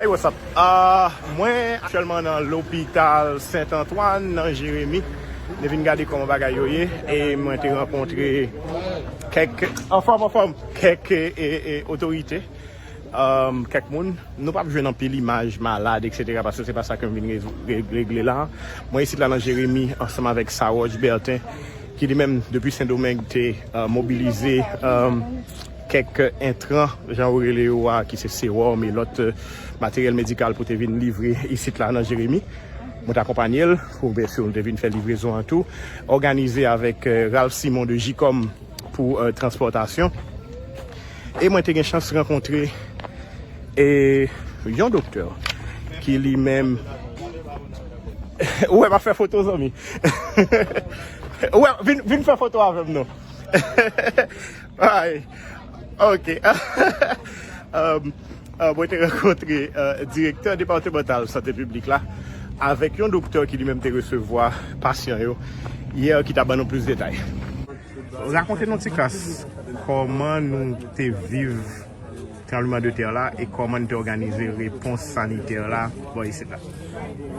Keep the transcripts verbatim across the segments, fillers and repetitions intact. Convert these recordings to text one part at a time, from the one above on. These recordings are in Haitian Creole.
Hey, what's up? Ah, mwen aktyèlman nan lopital Sent Antwàn, nan Jeremi. Mwen vin gade kòman bagay yo ye, e mwen te rankontre kèk, anfòm, anfòm, kèk, e, e, e, otorite, um, kèk moun. Nou p ap jwenn anpil imaj malad, et cetera, paske se pa sa ke m vin re-, re-, regle la. Mwen isit la nan Jeremi, ansanm avèk Saroch Bertin, ki li menm, depi Sendomeng, te, uh, mobilize, um, kèk entran, jan yo rele yo a, ki se sewòm e lòt, euh, materyèl medikal pou te vin livre isit la nan Jeremi. Mwen t akonpanye l pou mwen si nou te vin fè livrezon an tou. Òganize avèk, euh, Ralph Simon de Jicom pou, euh, transpòtasyon. E mwen te gen chans rankontre, e, yon doktè ki li menm, ou wè m ap fè foto, zanmi. Ou wè, vin, vin fè foto avè m non. Ay, ok. Um, uh, mwen te rankontre, uh, direktè depatmantal sante piblik la avèk yon doktè ki li menm te resevwa pasyan yo yè, ki ta ban nou plis detay. Rakonte nou ti kras kòman nou te viv tranbleman de tè la e kòman nou te òganize repons sanitè la bò isit la.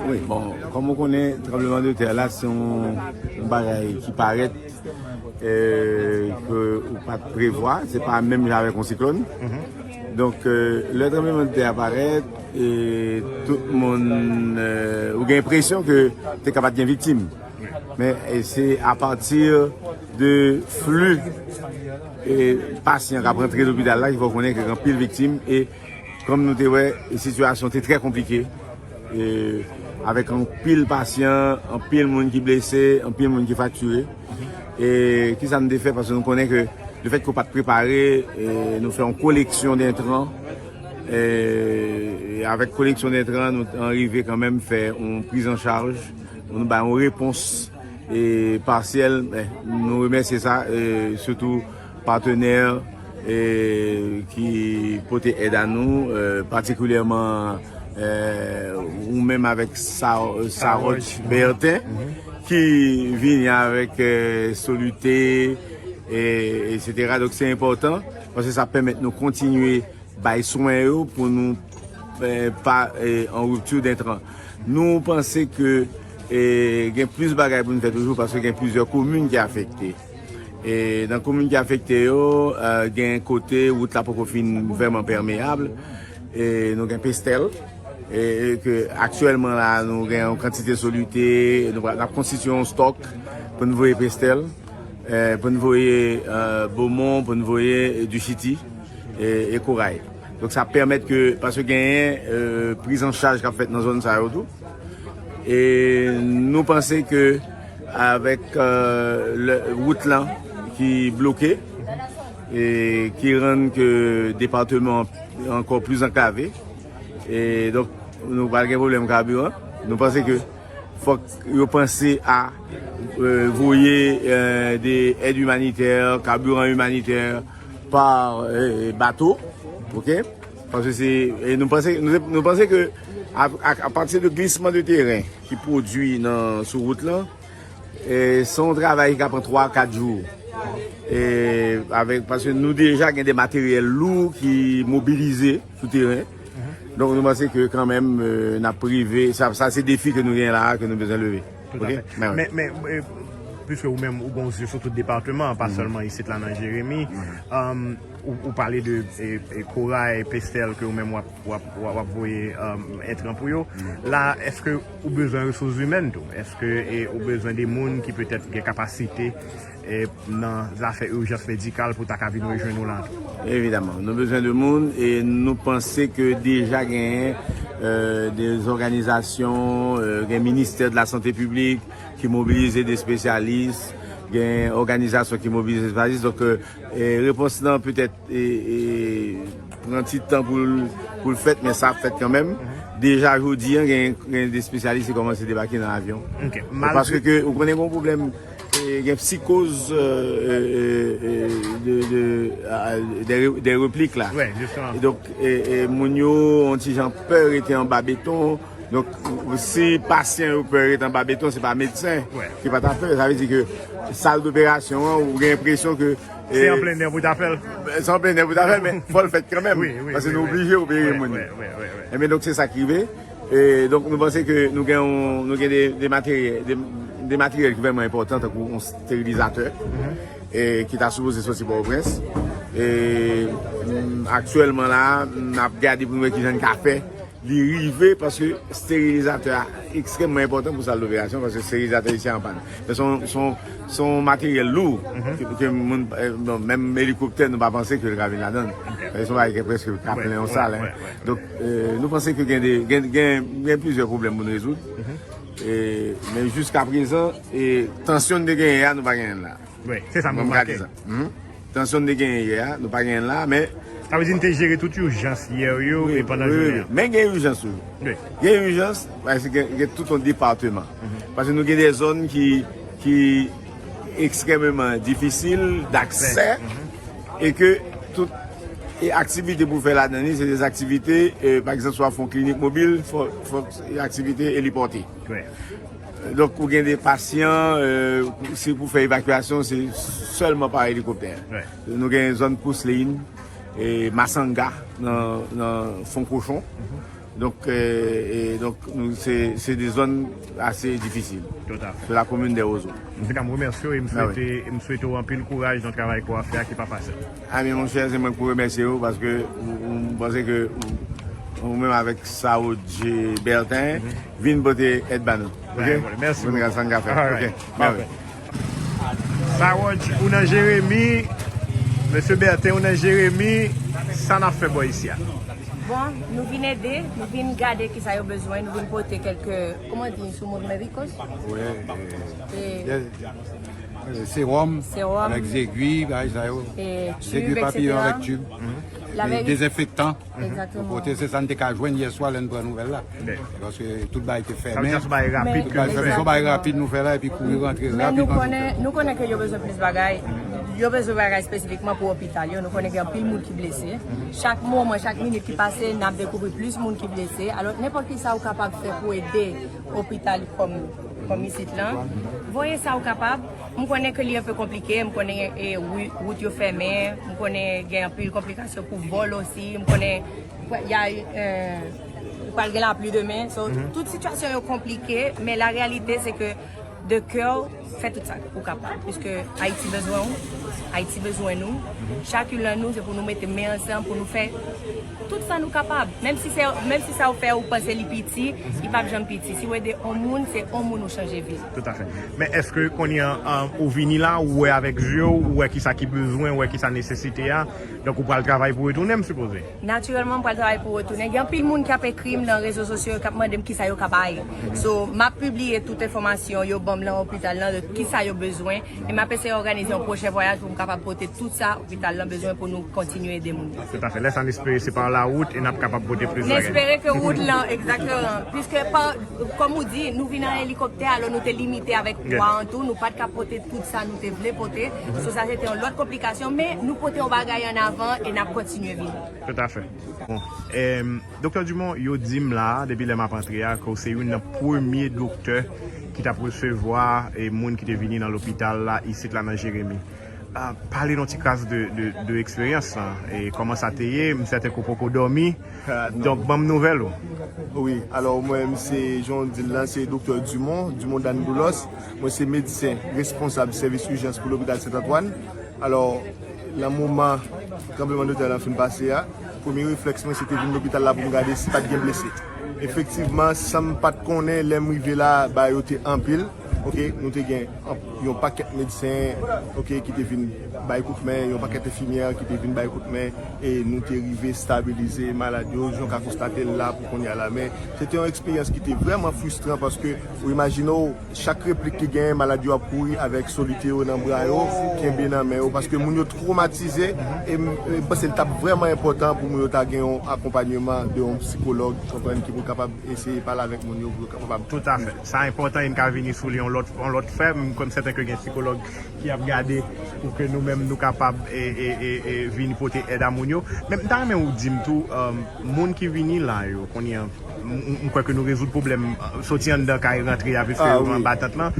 Wi, bon, kòm ou konnen, tranbleman de tè la se yon, yon bagay ki parèt, euh, ke ou pa t prevwa, se pa menm jan avèk yon siklòn. Donk, euh, lè tranbleman de tè a parèt, e tout moun, euh, ou gen enpresyon ke te ka pa t gen viktim. Men, e se apati de fli, e, pasyan k ap rantre lopital la ki fè w konnen ke gen anpil viktim. E kòm nou te wè, sitiyasyon te trè konplike, e, avèk anpil pasyan, anpil moun ki blese, anpil moun ki fraktire. E kisa nou te fè? Paske nou konnen ke lefètke w pa t prepare, e, nou fè yon koleksyon dentran. E, e avèk koleksyon dentran, nou, nou rive kanmenm fè yon priz an chaj, nou bay yon repons, e, pasyèl. Men, nou remèsye sa, e, sitou patnè, e, ki pote èd a nou, e, patikilyèman, e, ou menm avèk Sa-, Saroch Bertin, ki vini avèk, e, Soluté, e, etsetera. Donk, se enpòtan, paske sa pèmèt nou kontinye bay swen yo pou nou, e, pa, e, an ripti dentran. Nou panse ke, e, gen plis bagay pou nou fè toujou, paske gen plizyè komin ki afekte. E nan komin ki afekte yo, e, gen kote wout la poko fin vrèman pèmeyab. E nou gen Pestèl, e, e ke aktyèlman la, nou gen yon kantite Soluté, nou pral, n ap konstitye yon stòk pou n voye Pestèl, e, pou n voye, e, Bomon, pou n voye, e, Dichiti, e, e Koray. Donk, sa pèmèt ke, paske genyen, e, priz an chaj k ap fèt nan zòn sa yo tou. E nou panse ke avèk, e, lè, wout lan ki bloke, e ki rann ke depatman an ankò plis anklave, e donk, nou pral gen pwoblèm kabiran. Nou panse ke fòk yo panse a, e, voye, e, de èd imanitè, kabiran imanitè pa, e, bato, ok? Paske se, e nou panse, nou, nou panse ke a, a, apati de glisman de teren ki pwodui nan, sou wout lan, e, se yon travay ki ka pran twa, kat jou. E avèk, paske nou deja gen de materyèl lou ki mobilize sou teren. Donk, nou panse ke kanmenm, e, n ap rive, sa, sa se defi ke nou gen la, ke nou bezwen leve. Tout à fait. Men, men, e, piske ou menm, ou gon zye sou tout depatman an, pa sèlman isit la nan Jeremi. Um, ou, ou pale de, e, e, Koray, Pestèl, ke ou menm w ap, w ap, w ap, w ap voye, um, entran pou yo. La, èske ou bezwen resous imèn tou? Èske, e, ou bezwen de moun ki petèt gen kapasite, e, nan zafè ijans medikal pou ta ka vin rejwenn ou la tou? Evidaman, nou bezwen de moun e nou panse ke deja genyen, e, de zòganizasyon, e, gen ministè de la sante piblik ki mobilize de espesyalis, gen òganizasyon ki mobilize de espesyalis. Donk, e, e, repons lan petèt, e, e, pran ti tan pou l, pou l fèt, men sa ap fèt kanmenm. Deja jodi an, gen, gen de espesyalis ki kòmanse debake nan avyon. Ok. E paske ke, ou konnen gen yon pwoblèm, e, gen psikoz, e, e, e, de, de, a, de, de replik la. Wè, jisteman. E donk, e, e, moun yo, yon ti jan pè rete anba beton, Donk, si pasyan yo pè ret anba beton, se pa medsen ki pa ta fè. Sa vle di ke sal doperasyon an, ou gen enpresyon ke Se an plen nè pou ta fè l. Se an plen nè pou ta fè l, men fò l fèt kanmenm. Paske nou oblije opere moun. Ebyen, donk, se sa k rive. E donk, nou panse ke nou gen, nou gen de, de materyèl, de, de materyèl ki vrèman enpòtan, tankou yon sterilizatè, e ki ta sipoze soti Pòtoprens. E aktyèlman la, n ap gade pou n wè kijan n ka fè li rive, paske sterilizatè a ekstrèmman enpòtan pou sal doperasyon, paske sterilizatè isi a an pàn. Men se yon, se yon, se yon materyèl lou, ke, ke moun, bon, menm elikoptè, nou pa panse ke l ka vin ladan l. Se yon bagay ki prèske ka plen yon sal. Donk, nou panse ke gen, de, gen, gen, gen plizyè pwoblèm pou n rezoud. Men jiskaprezan, tansyon n te genyen a, nou pa genyen l la. Wi, se sa m remake. Tansyon n te genyen yè a, nou pa genyen l la, men. Sa vle di n te jere tout ijans yè yo e pandan jounen an. Men gen ijans toujou. Gen ijans, paske gen, gen tout yon depatman. Paske nou gen de zòn ki, ki ekstrèmeman difisil daksè e ke tout e aktivite pou fè ladan li, se de aktivite, pa egzanp, si w ap fè yon klinik mobil, fò, fò aktivite elipòte. Donk, ou gen de pasyan, si pou fè evakyasyon, se sèlman pa elikoptè. Nou gen zòn Pouslin, e Masanga, nan, nan Fon Kochon. Donk, e, e donk, nou, se, se de zòn ase difisil. Tout à fait. Se la komin de Ozo. Antouka, m remèsye w e m swete, m swete w anpil kouraj nan travay ke w ap fè a ki pa fasil. A men monchè, se mwen ki pou remèsye w paske ou, ou, m panse ke ou, ou menm avèk Sawood J. Bertin vin pote èd ba nou. Ok? Mèsi. Pou nou sa n ka fè. Ok. Sawood, ou nan Jeremi, mesye Bertin, ou nan Jeremi, sa n ap fè bò isi a? Bon, nou vin ede, nou vin gade kisa yo bezwen, nou vin pote kèlke, kòman di, insumos médicos? Wi. Sewòm, avèk zegwi, bagay sa yo. Zegwi papiyon avèk tib. Dezenfektan. Pou pote, se sa n te ka jwenn yè swa lè n pran nouvèl la. Paske tout bagay te fèmen. Tout bagay fèmen. Se yon bagay rapid nou fè la epi kouri rantre rapidman. Men nou konnen, nou konnen ke yo bezwen plis bagay. Yo bezwen bagay espesifikman pou opital yo. Nou konnen gen anpil moun ki blese. Chak moman, chak minit ki pase, n ap dekouvri plis moun ki blese. Alò, nenpòt kisa ou kapab fè pou ede opital kòm, kòm isit lan, voye sa ou kapab. M konnen ke li enpe konplike, m konnen e, wi, wout yo fèmen, m konnen gen anpil konplikasyon pou vòl osi, m konnen y a, euh, pral gen lapli demen. So, tout sitiyasyon yo konplike, men la réalité c'est que de cœur, fè tout sa ou kapab, piske Ayiti bezwen ou, Ayiti bezwen nou. Chak youn nan nou, se pou nou mete men ansanm pou nou fè tout sa nou kapab. Menm si se, menm si sa ou fè ou panse li piti, li p ap janm piti. Si ou ede on moun, se on moun ou chanje vi. Toutafè. Men èske kounye a, an, ou vini la, ou wè avèk je w, ou wè kisa ki bezwen, ou wè kisa nesesite a, donk ou pral travay pou retounen, m sipoze? Natirèlman, m pral travay pou retounen. Gen anpil moun k ap ekri m nan rezo sosyo yo, k ap mande m kisa yo ka bay. So, m ap pibliye tout enfòmasyon yo ban m nan opital lan, de kisa yo bezwen. E m ap eseye òganize yon pwochen vwayaj pou m kapab pote tout sa opital lan bezwen pou nou kontinye ede moun yo. Toutafè. Lè sa, n espere se pa la wout e n ap kapab pote plis bagay. N espere ke wout lan, egzakteman. Piske, pa, kòm ou di, nou vin an elikoptè, alò nou te limite avèk pwa an tou, nou pa t ka pote tout sa nou te vle pote. So, sa se te yon lòt konplikasyon, men nou pote yon bagay an avan e n ap kontinye vini. Toutafè. Bon, em, Doktè Dumont, yo di m la, depi lè m ap antre a, ke w se youn nan premye doktè ki t ap resevwa, e, moun ki te vini nan lopital la, isit la nan Jeremi. Ah, pale n yon ti kras de, de, de eksperyans lan, e kòman sa te ye, m sèten ke w poko dòmi, donk ban m nouvèl ou. Wi, alò mwen, m se, jan w di l lan, se Doktè Dumont, Dumont Dan Boulos. Mwen se medsen responsab sèvis ijans pou lopital Sent Antwàn. Alò, nan moman tranblemanntè lan fin pase a, premye reflèks mwen se te vin lopital la pou m gade si pa t gen blese. Efektivman, san m pa t konnen, lè m rive la, bagay yo te anpil. Ok, nou te gen anp-, yon pakèt medsen, ok, ki te vin bay kout men, yon pakèt enfimyè ki te vin bay kout men, e nou te rive stabilize malad yo, jan w ka konstate l la pou kounye a la. Men, se te yon eksperyans ki te vrèman fristran paske, ou imajine w, chak replik ki genyen, malad yo ap kouri avèk solite yo nan bra yo, kenbe nan men yo, paske moun yo twomatize, e m, e m panse l t ap vrèman enpòtan pou moun yo ta gen yon akonpanyeman de yon sikològ, konprann, ki pou kapab eseye pale avèk moun yo, pou yo kapab. Toutafè. Sa enpòtan e n ka vini sou li yon lòt, yon lòt fè. M kwè m sèten ke gen sikològ ki ap gade pou ke nou menm nou kapab e, e, e, e, vini pote èd a moun yo. Men m ta renmen ou di m tou, um, moun ki vini la yo, kounye a, m, m, m kwè ke nou rezoud pwoblèm, uh, soti anndan kay rantre avèk se anba tant lan.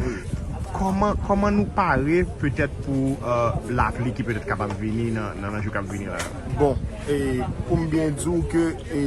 Kòman, kòman nou pare petèt pou, uh, lapli ki petèt kapab vini nan, nan, nan jou k ap vini la? Bon, e pou m byen di w ke e,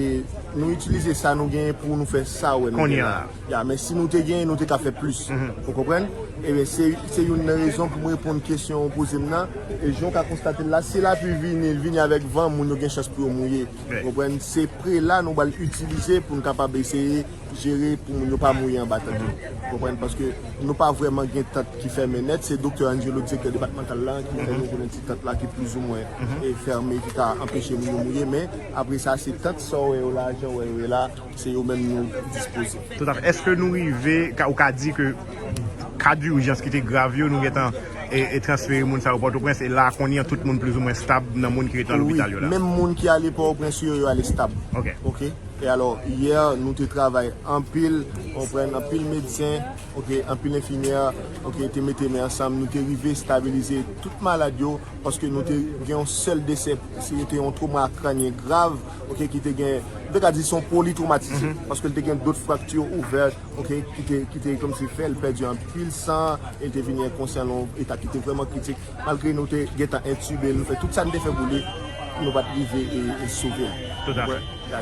nou itilize sa nou genyen pou nou fè sa wè nou gen la. Ya, men si nou te genyen, nou te ka fè plis. Ou konprann? Ebyen, se, se youn nan rezon pou m reponn kesyon ou poze m nan. E jan w ka konstate l la, si lapli vini, l vini avèk van, moun yo gen chans pou yo mouye. Ou konprann? Se pre la nou pral itilize pou n kapab eseye jere pou moun yo pa mouye anba tant yo. Ou konprann? Paske nou pa vrèman gen tant ki fèmen nèt. Se doktè Angelo, direktè depatmantal la, ki fè nou konnen ti tant la ki plizoumwen e fèmen, ki ka anpeche moun yo mouye. Men apre sa, se tant sa w wè yo la, jan w wè yo ye la, se yo menm nou dispoze. Toutafè. Èske nou rive, ka, ou ka di ke ka dijans ki te grav yo, nou gentan e, e transfere moun sa yo Pòtoprens, e la kounye a tout moun plizoumwen stab nan moun ki rete nan lopital yo la? Wi, menm moun ki ale Pòtoprens yo, yo ale stab. Ok. Ok. E alò, yè, nou te travay anpil, ou konprann, anpil medsen, ok, anpil enfimyè, ok, te mete men ansanm, nou te rive estabilize tout malad yo, paske nou te gen yon sèl desè, se te yon twoma krànyen grav, ok, ki te gen, m te ka di se yon politromatizm, paske l te gen dòt frakti ouvè, ok, ki te, ki te kòmsi fè l pèdi anpil san, e l te vini enkonsyan nan yon eta ki te vrèman kritik, malgre nou te gentan entibe l, nou fè tout sa n te fè pou li, nou pa t rive e, e sove l. Toutafè.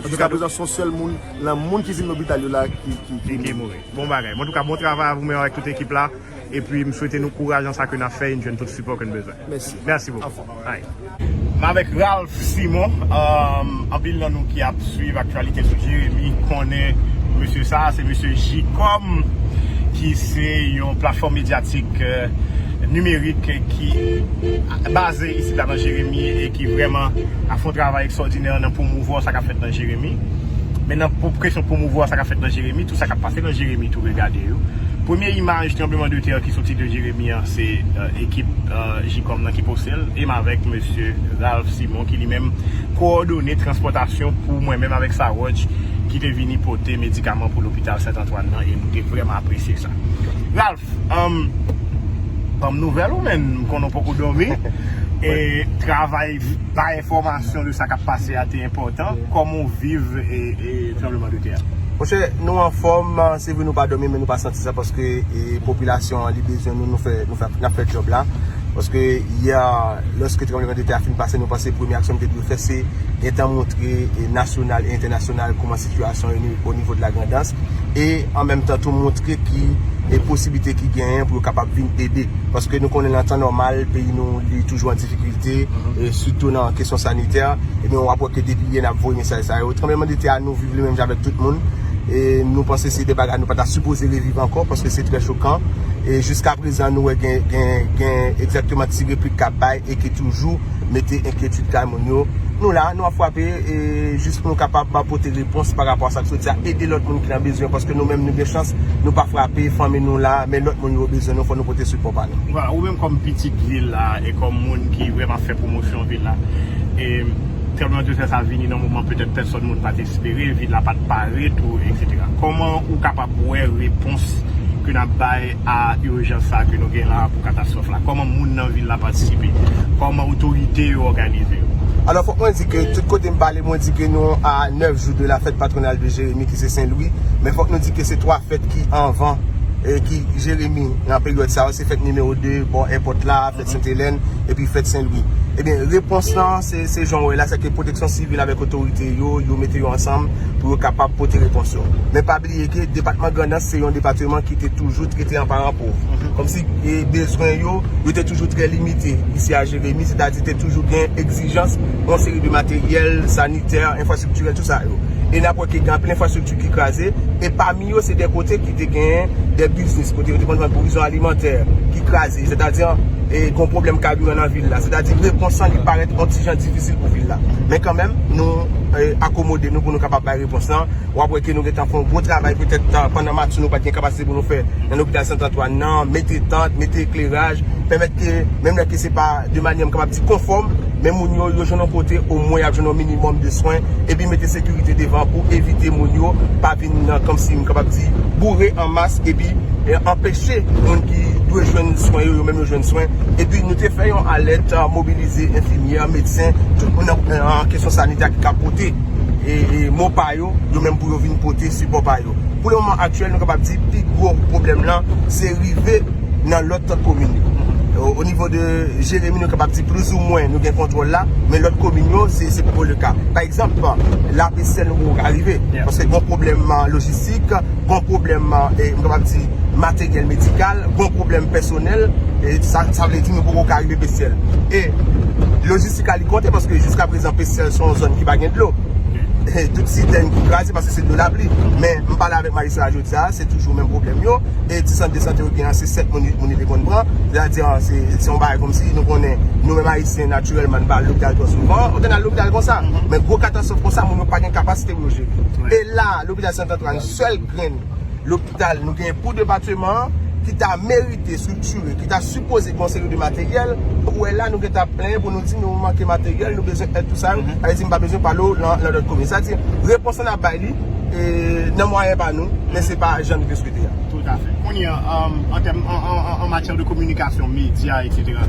Jiska prezan, se yon sèl moun nan moun ki vin lopital yo la ki, ki, ki mouri. Bon bagay. Bon, antouka, bon travay a ou menm avèk tout ekip la. Epi, m swete nou kouraj nan sa ke n ap fè e n jwenn tout sipò ke n bezwen. Mèsi. Mèsi bokou. Anfòm. Alright. M avèk Ralph Simon. Um, anpil nan nou ki ap swiv aktyalite sou Jeremi konnen mesye sa, se mesye Jicom, ki se yon platfòm medyatik, euh, nimerik ki baze isit la nan Jeremi e ki vrèman ap fè yon travay ekstwòdinè nan pwomouvwa sa k ap fèt nan Jeremi. Men nan pou kesyon pwomouvwa sa k ap fèt nan Jeremi, tout sa k ap pase nan Jeremi tou regade yo. Premye imaj tranbleman de tè ki soti de Jeremi an, se, euh, ekip, euh, Jicom nan ki poste l, e m avèk mesye Ralph Simon ki li menm kowòdone transpòtasyon pou mwen menm avèk Sawòch ki te vini pote medikaman pou lopital Sent Antwàn nan, e nou te vrèman apresye sa. Ralph, um, ban m nouvèl ou, men m konnen w poko dòmi. E travay bay enfòmasyon de sa k ap pase a te enpòtan. Kòman w viv e, e tranbleman de tè a? Monchè, nou anfòm, se vre nou pa dòmi, men nou pa santi sa paske, e, popilasyon an, li bezwen nou, nou fè, nou fè, n ap fè djòb la. Paske yè, lòske tranbleman de tè a fin pase, nou panse premye aksyon nou te dwe fè, se gentan montre, e, nasyonal e entènasyonal kòman sitiyasyon ye o nivo de la Grandans. E an menm tan tou montre ki, e posiblite ki genyen pou yo kapab vin ede. Paske nou konnen nan tan nòmal, peyi nou, li toujou an difikilte, e sitou nan kesyon sanitè. Ebyen, w ap wè ke depi yè n ap voye mesaj sa yo. Tranbleman de tè a, nou viv li menm jan avèk tout moun. E nou panse se de bagay nou pa ta sipoze reviv ankò, paske se trè chokan. E jiska prezan, nou wè gen, gen, gen egzakteman ti replik k ap bay e ki toujou mete enkyetid kay moun yo. Nou la, nou ap frape, e jis pou nou kapab pote repons pa rapò a sa k soti a, ede lòt moun ki nan bezwen, paske nou menm nou gen chans, nou pa frape, fanmi nou la, men lòt moun yo bezwen nou, fò nou pote sipò pa nou. Vwala, ou menm kòm pitit vil la, e kòm moun ki vrèman fè pwomosyon vil la, e tranbleman de tè sa vini nan moman petèt pèsòn moun pa t espere, vil la pa t pare tou, etsetera. Kòman ou kapab wè repons ke n ap bay a ijans sa ke nou gen la pou katastwòf la? Kòman moun nan vil la patisipe? Kòman otorite yo òganize yo? Alò, fòk mwen di ke tout kote m pale, mwen di ke nou a nèf jou de la fèt patwonal de Jeremi, ki se Sen Lwi. Men fòk nou di ke se twa fèt ki anvan, e ki Jeremi, nan peryòd sa yo, se fèt nimewo de, bò èpòt la, fèt Sent Elèn, epi fèt Sen Lwi. Ebyen, repons lan, se, se jan w wè la, se ke pwoteksyon sivil avèk otorite yo, yo mete yo ansanm pou yo kapab pote repons yo. Men pa bliye ke depatman Grandans se yon depatman ki te toujou trete an paran pov. Kòmsi, e, bezwen yo, yo te toujou trè limite isi a Jeremi, sètadi te toujou gen egzijans yon seri de materyèl, sanitè, enfrastriktirèl, tout sa yo. E n ap wè ke gen anpil enfrastrikti ki kraze, e pami yo, se de kote ki te gen de biznis, kote yo te konn vann pwovizyon alimantè ki kraze, sètadi, e, gen yon pwoblèm kabiran nan vil la, sètadi repons lan li parèt yon ti jan difisil pou vil la. Men kanmenm, nou, e, akomode nou pou nou kapab bay repons lan. W ap wè ke nou gentan fè yon gwo travay, petèt, pandan maten nou pa t gen kapasite pou nou fè nan lopital Sant Antwàn nan, mete tant, mete ekleraj, pèmèt ke, menm lè ke se pa de manyè m kapab di konfòm, men moun yo, yo jwenn yon kote, omwen y ap jwenn yon minimòm de swen, epi mete sekirite devan pou evite moun yo pa vin nan, kòmsi m kapab di, boure an mas, epi, e, anpeche moun ki Yo jwenn swen yo, yo menm yo jwenn swen. Epi nou te fè yon alèt, mobilize enfimyè, medsen, tout moun nan kesyon sanitè ki ka pote e mo pa yo, yo menm pou yo vin pote sipò pa yo. Pou le moman aktyèl, nou kapab di pi gwo pwoblèm lan se rive nan lòt komin yo. O nivo de Jeremi, nou kapab di plizoumwen nou gen kontwòl la, men lòt komin yo, se se poko le ka. Pa egzanp, la Petyèl nou poko ka rive, paske gon pwoblèm lojistik, gon pwoblèm, e, m kapab di, materyèl medikal, gon pwoblèm pèsonèl, e sa, sa vle di nou poko ka rive Petyèl. E lojistik la li konte paske jiska prezan Petyèl se yon zòn ki pa gen dlo. E tout sitèn ki kraze paske se dlo lapli. Men m pale avèk majistra jodi a, se toujou menm pwoblèm yo. E ti sant de sante yo gen an, se sèt moun, moun yo te konn pran. Sètadi, se, se yon bagay kòmsi nou konnen, nou menm Ayisyen, natirèlman, n pa al lopital twò souvan. Ou konn al lopital konsa. Men gwo katastwòf konsa, moun yo pa gen kapasite pou yo jere. E la, lopital Sant Antwàn, sèl grenn lopital nou genyen pou depatman an, ki ta merite estriktiye, ki ta sipoze gen yon seri de materyèl, ou wè la nou gentan ap plenyen pou nou di nou manke materyèl, nou bezwen èd, tou sa yo. Sa vle di m pa bezwen pale w nan, nan lòt komin. Sa di, repons lan n ap bay li, e, nan mwayen pa nou, men se pa jan nou te swete a. Toutafè. Kounye a, an tèm, an, an, an, an matyè de kominikasyon, medya, etsetera.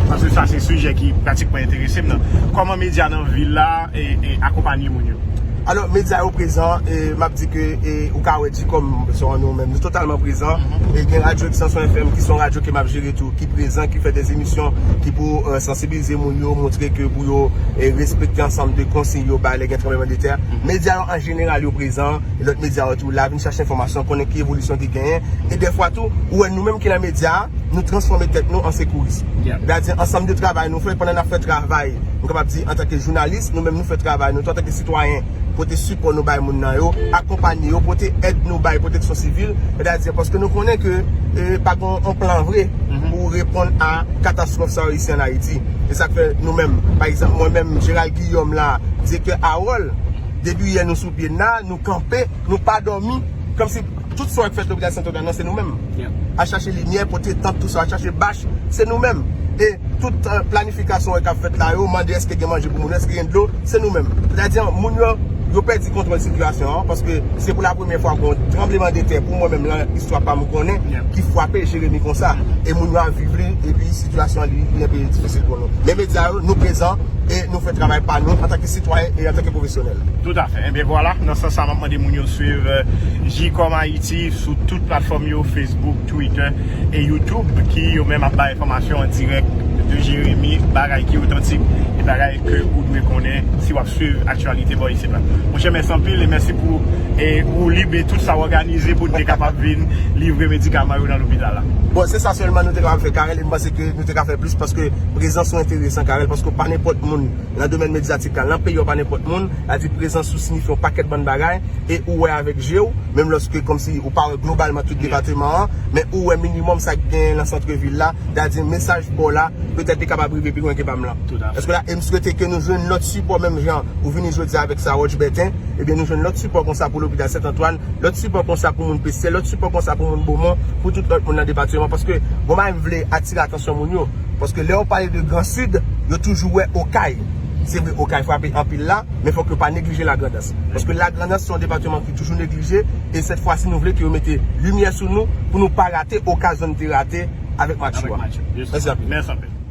Paske sa se sijè ki pratikman enterese m nan. Kòman medya nan vil la e, e akonpanye moun yo? Alò, medya yo prezan, e m ap di ke, e, ou ka wè Djikòm, se yon nou menm, nou totalman prezan. E gen radyo Extension F M ki se yon radyo ke m ap jere tou, ki prezan, ki fè de emisyon ki pou, e, sansibilize moun yo, montre ke pou yo, e, respekte ansanm de konsiy yo bay lè gen tranblemanntè. Medya yo an jeneral yo prezan, e lòt medya yo tou la, vin chache enfòmasyon, konnen ki evolisyon ki genyen. E dèfwa tou, ou wè nou menm ki nan medya a, nou transfòme tèt nou an sekouris. Sètadi, ansanm de travay nou fè, pandan n ap fè travay, m kapab di, antanke jounalis, nou menm nou fè travay nou tou antanke sitwayen, pote sipò nou bay moun nan yo, akonpanye yo, pote èd nou bay pwoteksyon sivil, sètadi, paske nou konnen ke, e, pa gen yon plan vre pou reponn a katastwòf sa yo isi an Ayiti. E sa k fè nou menm, pa egzanp, mwen menm, Gérald Guillaume la, direktè AWOL, depi yè nou sou pye n la, nou kanpe, nou pa dòmi, kòmsi tout sa k fèt lopital Sant Antwàn nan, se nou menm. Al chache limyè, pote tant, tou sa, al chache bach, se nou menm. E tout, e, planifikasyon k ap fèt la yo, mande èske gen manje pou moun yo, èske gen dlo, se nou menm. Sètadi, moun yo, yo pèdi kontwòl sitiyasyon an, paske se pou la premyè fwa gon tranblemanntè pou mwen menm nan istwa pa m konnen, ki frape Jeremi konsa. E moun yo ap viv li, epi sitiyasyon an li, li enpe difisil pou nou. Men medya yo, nou prezan, e nou fè travay pa nou antanke sitwayen e antanke pwofesyonèl. Toutafè. Ebyen vwala, nan sans sa, m ap mande moun yo swiv, e, Djikòm Ayiti sou tout platfòm yo, Facebook, Twitter e YouTube, ki yo menm ap bay enfòmasyon an dirèk de Jeremi, bagay ki otantik e bagay ke ou dwe konnen si w ap swiv aktyalite bò isit la. Monchè, mèsi anpil e mèsi pou, e, ou lib e tout sa w òganize pou n te kapab vin livre medikaman yo nan lopital la. Bon, se sa sèlman nou te kapab fè, Carel, e m panse ke nou te ka fè plis paske prezans ou enteresan, Carel, paske w pa nenpòt moun nan domèn medyatik la, nan peyi a, w pa nenpòt moun, sa di prezans ou siyifi yon pakèt bann bagay, e ou wè avèk je w, menm lòske kòmsi ou pa wè globalman tout depatman an, men ou wè minimòm sa k genyen nan sant vil la, sètadi mesaj pa w la, petèt li kapab rive pi lwen ke pa m lan. Paske la, e m swete ke nou jwenn lòt sipò menm jan ou vini jodi a avèk sa, Roch Bèten, ebyen nou jwenn lòt sipò konsa pou lopital Sant Antwàn, lòt sipò konsa pou moun Petyè, lòt sipò konsa pou moun Bomon, pou tout lòt moun nan depatman, paske bon, m vle atire atansyon moun yo, paske lè yo pale de Gran Sid, yo toujou wè Okay. Se vre, Okay frape anpil la, men fòk yo pa neglije Lagrandans. Paske Lagrandans se yon depatman ki toujou neglije, e sèt fwa si nou vle ke yo mete limyè sou nou, pou nou pa rate okazyon nou te rate avèk Matjou a. Mèsi anpil. Mèsi anpil.